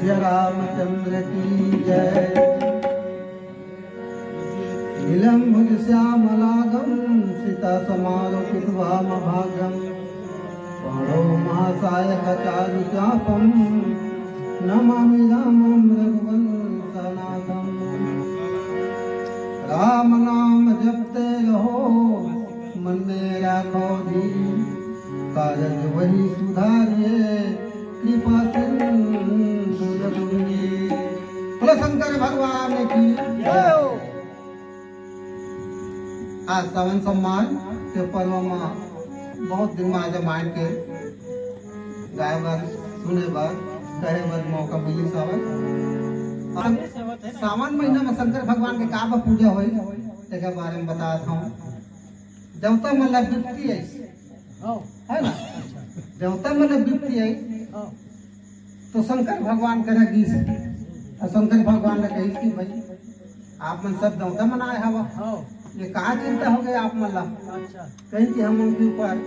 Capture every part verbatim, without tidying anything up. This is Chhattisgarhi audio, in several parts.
जय रामचंद्र की जय। नीलम्बुजश्यामलागं सीतासमारपित्वामभागं। बाणो महासायकचारुचापं नमामि रामं रघुवंशनाथं। राम नाम जपते रहो मन में राखो जी, कारज वही सुधारे कृपा सिंधु रघुवीर। बोलो शंकर भगवान की जय। आज सावन सोमवार के पर्व में बहुत दिन में आज मायन के गाय बर, सुने बर, कहे बर मौका मिली सावन। और सावन महीना में शंकर भगवान के का बा पूजा होई, तेकर बारे में बतात हूँ। देवता मन ला विपत्ति आई, हाँ। है ना? देवता मन ला विपत्ति आई, हाँ। तो शंकर भगवान करा गीस, और शंकर भगवान ने कही कि भाई, आप मन सब देवता मन आए हवा, हाँ। ये का चिंता हो गई आप मन ला? अच्छा। कहीं कि हम उनके ऊपर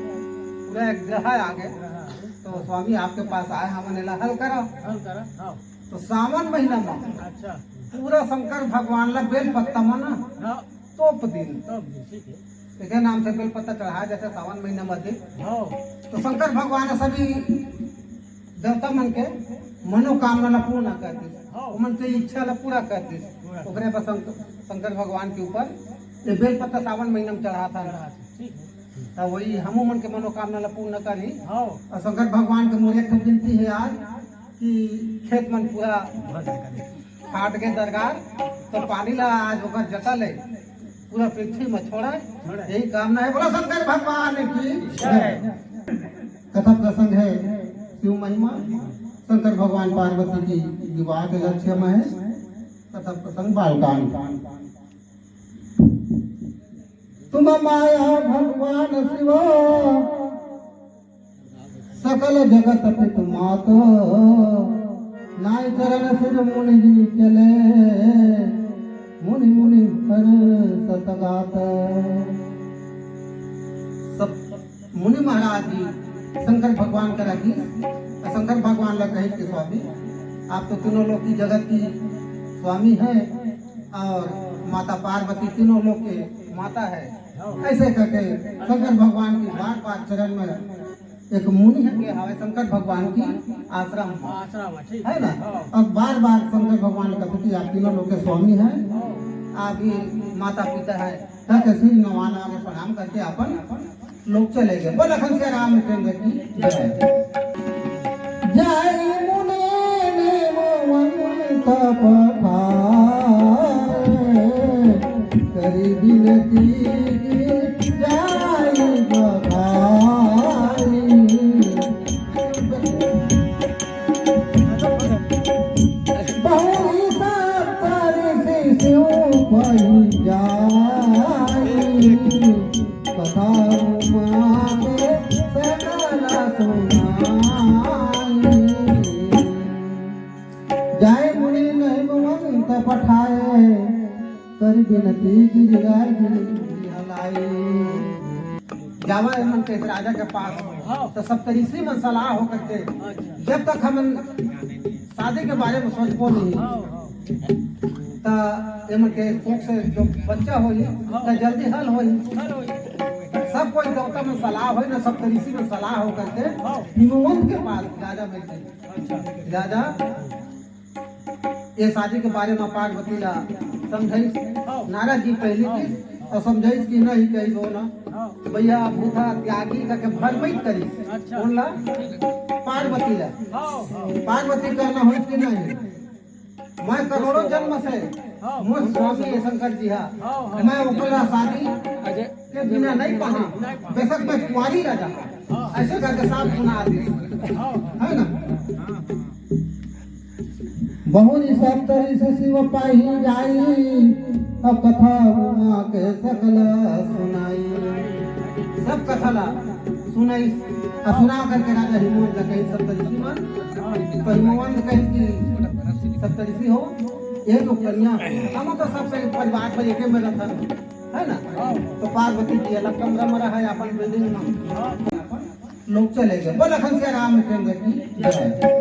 पूरा एक ग्रह आ गए, ग्रह आ गए। तो स्वामी आपके पास आए, हमन एला हल करा। हल करा, हाँ। तो सावन महीना में अच्छा। पूरा शंकर भगवान ला बेल पत्ता मन हाँ। तोप दिन। तोप दिन, ठीक है। एके नाम से बेल पत्ता चढ़ाए जाथे सावन महीना में दिन। हाँ। तो शंकर भगवान सभी देवता मन के मनोकामना ला पूर्ण कर दिस। हाँ। ओमन के इच्छा ला पूरा कर दिस। पूरा। ओकरे पर शंक-, शंकर भगवान के ऊपर ये बेल पत्ता सावन महीना में चढ़ाथा। चढ़ाथा, ठीक है। तो वही हमू मन के मनोकामना ला पूर्ण करही। हाँ। और शंकर भगवान के मोर एक ठो विनती है आज कि खेत मन पूरा भर जाए करे। फाट के दरगार, तो पानी ला आज ओकर जटा ले पूरा पृथ्वी में छोड़ा। छोड़ा। यही कामना है। बोलो शंकर भगवान की जय। कथा प्रसंग है शिव महिमा, शंकर भगवान पार्वती की विवाह के लक्ष्य में है। कथा प्रसंग बालकांड। तुम माया भगवान शिव सकल जगत पित मात, नाय चरण सिर मुनि जी चले, मुनि मुनि हर सतगात। सब मुनि महाराज जी शंकर भगवान करा की, शंकर भगवान ला कहे कि स्वामी, आप तो तीनों लोक की जगत की स्वामी हैं और माता पार्वती तीनों लोक के माता है। ऐसे करके शंकर भगवान की बार बार चरण में एक मुनि है के हवे शंकर भगवान की आश्रम में। आश्रम में, ठीक है ना? हाँ। अब बार बार शंकर भगवान का कि आप तीनों लोक के स्वामी हैं, हाँ। आप ही माता पिता है, करके सूर्य नवान आगे प्रणाम करके अपन लोग चले गए। बोल लखन से रामचंद्र की जय। जय मुनि निमवंत पठाए, करी बिनती की जाय बधाई। बहुरी सत्तर शिशु पहि जाई, कथा उमा के सकल सुनाई। जाय मुनि निमवंत पठाए, करि बिनती गिरि गाय गिरि हलाए। जावा एमन के राजा के पास, हाँ। तो सप्तऋषि मन सलाह होकर के, अच्छा। जब तक हमन शादी के बारे में सोचबो नहीं, हाँ, हाँ। त एमन के कोख से जो बच्चा होही, हाँ। त जल्दी हल होही। हल होही। सब कोई देवता मन सलाह होही ना, सप्तऋषि मन सलाह होकर के हाँ। हिमवंत के पास राजा मिल गए। अच्छा। राजा ये शादी के बारे में पार्वती ला समझाइस। हाँ। नारद जी पहली हाँ। चीज और समझाइस कि नहीं कही हो ना। हाँ। भैया भूथा त्यागी करके भर मत करिस। अच्छा। कौन ला? पार्वती ला। हाँ, हाँ। पार्वती करना हो कि नहीं? मैं करोड़ों जन्म से हाँ। मोर स्वामी है शंकर जी हा। हाँ, हाँ। मैं ओकरा शादी अजय। के बिना नहीं पाना, बेशक मैं कुंवारी रह जाता। हाँ। ऐसे करके साफ सुना दी, हाँ। है ना? बहुरी सप्तऋषि शिव पाही जाई, अब कथा उमा के सकल सुनाई। सब कथा ला सुनाई, आ सुना करके राजा हिमवंत ला कही सप्तऋषि मन, तो हिमवंत कही कि सप्तऋषि हो, ये जो कन्या, हम तो सब परिवार पर एके में रहता है ना? तो पार्वती जी अलग कमरा में रहा है अपन बिल्डिंग में। लोग चले गए। बोल लखन से रामचंद्र की जय।